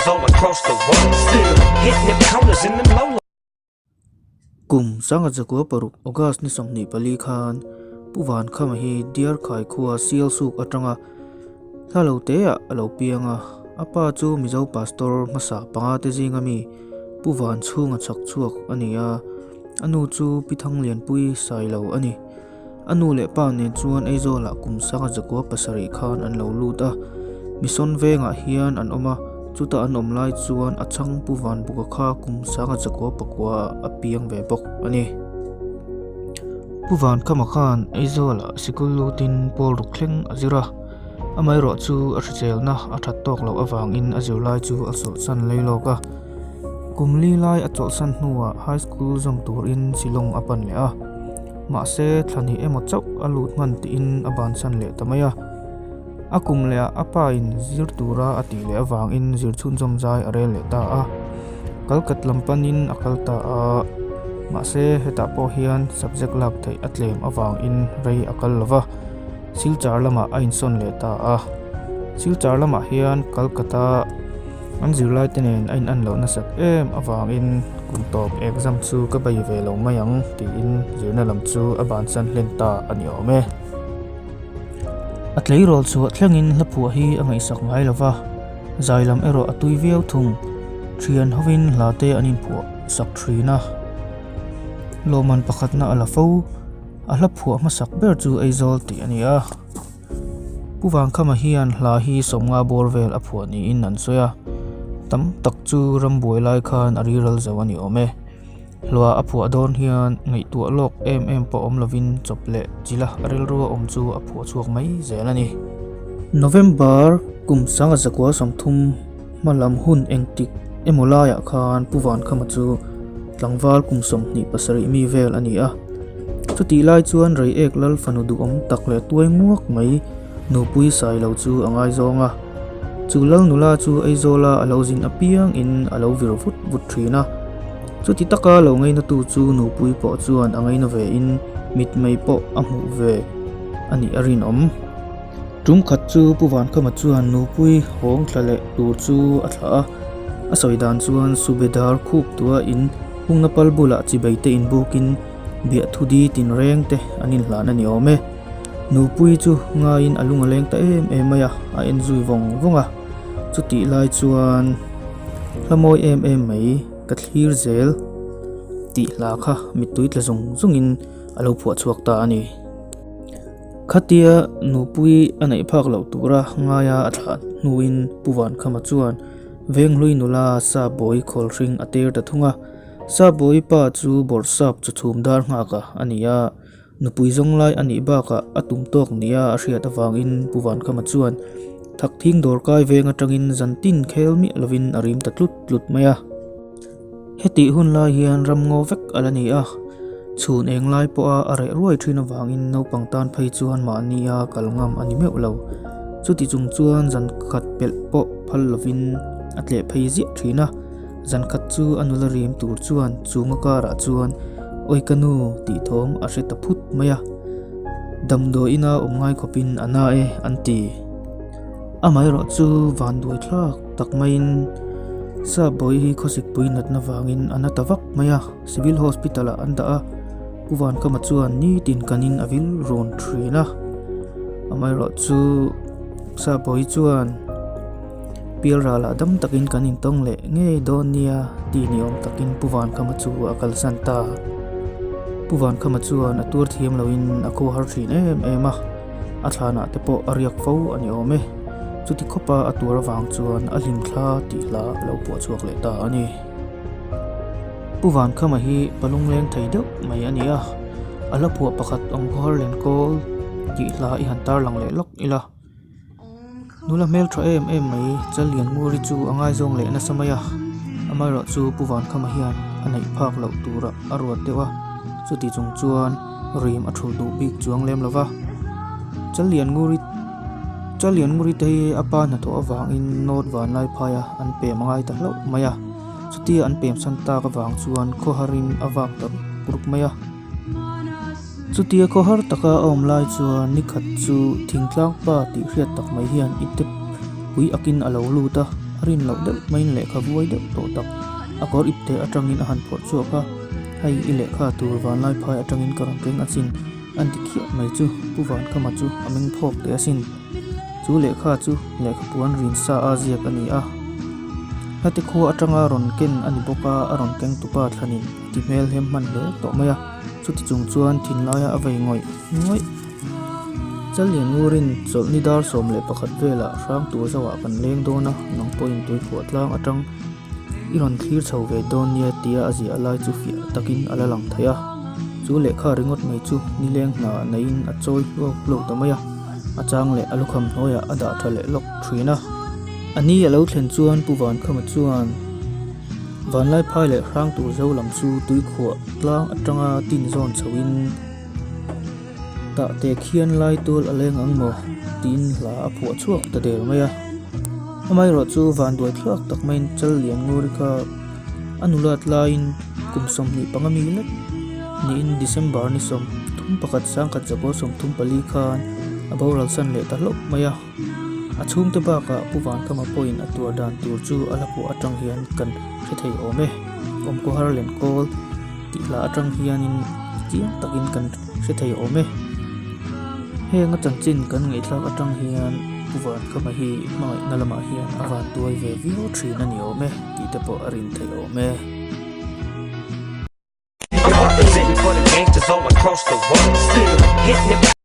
Gangsters all across the world still hitting them corners in them low. Kum sanga zakua paruk August ni 24 khan Pu Vankhama hi Diarkhai khua Sialsuk atanga hla lo te ah a lo piang a, a pa chu Mizo pastor hmasa panga te zinga mi Pu Vanchhunga chhak chhuak a ni a, a nu chu Pi Thanglianpui Sailo a ni. A nu leh pa nen chuan Aizawlah kum sanga zakua pasarih khan an lo lut a, Mission vengah hian an awm a, chuta an awm lai chuan a chhang Pu Vanbuka kha kum sanga zakua pakua a piang ve bawk a ni. Pu Vankhama khan Aizawlah sikul lutin pawl ruk thleng a zir a, amaherawh chu a hriselna a that tawk loh avangin a zirlai chu a chawlhsan lei lawk a. Kum li lai a chawlhsan hnuah High School zawm turin Shillong a pan leh a. Mahse, thla hnih emaw chauh a lut hman tiin a bansan leh ta mai a. A kum lehah a pa in zir tura a tih leh avangin zir chhunzawm zai a rel leh ta a. Kalkat lam panin a kal ta a. Mahse, hetah pawh hian subject lak theih a tlem avangin rei a kal lo va, Silchar lamah a insawn leh ta a. Silchar lamah hian Kalkata An zirlaite nen a inan loh nasat em avangin kum tawp exam chu ka bei ve lo mai ang tiin zirna lam chu a bansan hlen ta a ni awm e. A tleirawl chhuah thlengin hla phuah hi a ngaihsak ngai lo va, zai lam erawh a tui viau thung. Thian hovin hla te an inphuah sak thin a, lawmman pakhatna a la fo. A hla phuah hmasak ber chu Aizawl tih a ni a. Pu Vangkhama hian hla hi sawmnga bawr vel a phuah niin an sawi a, tam tak chu rambuai lai khan a riral zo a ni awm e. Hlua a phuah dawn hian ngaihtuah lawk em em pawh awm lovin chawp leh chila a rilrua awm chu a phuah chhuak mai zel a ni. November kum sanga zakua 30 hma lam hun engtik emaw laiah khan Pu Vankhama chu tlangval kum 27 mi vel a ni a. Chutih lai chuan Reiek lal fanu duhawm tak leh tuai nguak mai nupui sai lo chu a ngaizawng a. Chu lal nula chu Aizawla a lo zin apiang in a lo vir vut vut thin a. Chuti taka lo ngainatu chu nupui pawh chuan a ngaina ve in mitmei pawh a hmuh ve a nih a rinawm. Tum khat chu Pu Vankhama chuan nupui hawng thla leh tur chu a thlah a. A sawi dan chuan Subedar khup tua in hungna pal bulah chibei te inbukin biahthu di tinreng te an inhlan a ni awm e. Nupui chu ngaiin a lung a leng ta em em mai a, a en zui vawng vawng a. Chutih lai chuan hla mawi em em mai ka thlir zel tih hla kha mittui tla zung zungin a lo phuah chhuak ta a ni. Khatia nupui a neih phak loh tura ngaia a thlah hnuin Pu Vankhama chuan Venghlui nula Sabawi khawlhring a tir ta thung a. Sabawi pa chu bawrhsap chu chhum dar nghak a a ni a, nupui zawng lai a nih bakah a tum tawk nia a hriat avangin Pu Vankhama chuan Thakthing dawrkai veng atangin zantin khel miah lovin a rim ta tlut tlut mai a. Hetih hun lai hian ram ngaw vek a la ni a, chhun eng lai pawha a reh ruai thin avangin naupang tan phei chuan mahnia kal ngam a ni meuh lo. Chuti chung chuan zan khat pelh pawh phal lovin a tleh phei ziah thin a, zan khat chu a nula rim tur chuan chunga karah chuan Awi ka nu tih thawm a hre ta phut mai a, damdawiina awm ngai khawpin a na e an ti. Amaherawh chu vanduai thlak tak maiin Sap bawi hi khawsikpui natna vangin a na ta vak mai a, Civil Hospital ah an dah a, Pu Vankama chuan nitin kanin a vil rawn thin a. Amaherawh chu Sap bawi chuan Pialralah dam takin kan intawng leh ngei dawn nia tih ni awm takin Pu Vankhama chu a kalsan ta. Pu Vankhama chuan a tuar thiam loin a khuahar thin em em a. A thlanah te pawh a riak fo a ni awm e. Chuti khawpa a tuar avang chuan a hlim thla tih hla a lo puah chhuak leh ta a ni. Pu Vankhama hi pa lungleng thei deuh mai a ni a, a hla phuah pakhat Awmkhawhar Lenkawl tih hla i han tarlang leh lawk ila. Nula hmel tha em em mai Challiannguri chu a ngaizawng leh nasa mai a, amaherawh chu Pu Vankhama hian a neih phak loh turah a ruat deuh a, chuti chung chuan rim a thulh duh bik chuang lem lo va. Challiannguri Challiannguri te hi a pa hnathawh avangin North Vanlaiphaia an pem a ngai ta hlauh mai a, chutia an pem san tak avang chuan khawharin a vak ta rup rup mai a. Chutia khawhar taka a awm lai chuan nikhat chu thingtlang pa tih hriat tak mai hian ipte pui akin a lo lut a, a rin loh deuh maiin lehkha vuai deuh tawh tak a kawr ip te atangin a han phawrh chhuak a, Hei i lehkha tur vanlaiphai atangin ka rawn keng asin an ti khiah mai chu Pu Vankhama chu a meng phawk teh asin. Chu lehkha chu lehkha puan rin sa a ziak a ni a. Hlate khua atanga rawn ken a ni bawk a, a rawn keng tupa thlanin a ti hmel hem hman hle tawh mai a. Chuti chung chuan thinlaia a vei ngawih ngawih. Challian Ngurin chawlhni dar 11 velah hrang tur zauhah kan leng dawn a, nang pawhin tuikhuah tlang atang i rawn thlir chho ve dawn nia tia a ziah lai chu fiah takin a la lang thei a. Chu lehkha ringawt mai chu nileng hna neiin a chawi hluak hluak ta mai a, a chang leh a lukham hnuaiah a dah tha leh lawk thin a. A ni a lo thlen chuan Pu Vankhama chuan Vanlaiphai leh Hrangtur zo lam chu tuikhuah tlang atanga tin zawn chhoin Tahte khian lai tual a leng ang maw? tiin hla a phuah chhuak ta der mai a. Amaherawh chu vanduai thluak tak maiin Chal Lian Nguri kha a nulat laiin kum 25 mi lek niin December ni 31 1934 khan a boral san leh ta hlauh mai a. A chhungte bakah Pu Vankhama pawhin a tuar dan tur chu a hla pawh atang hian kan hre thei awm e. Awmkhawhar Lenkawl tih hla atang hianin chiang takin kan hre thei awm e. Heng a chanchin kan ngaihthlak atang hian Pu Vankhama hi hmangaihna lamah hian a van tuai ve viau thin a ni awm e tih te pawh a rin theih awm e. I'm representing for the gangsters all across the world. Still hitting it.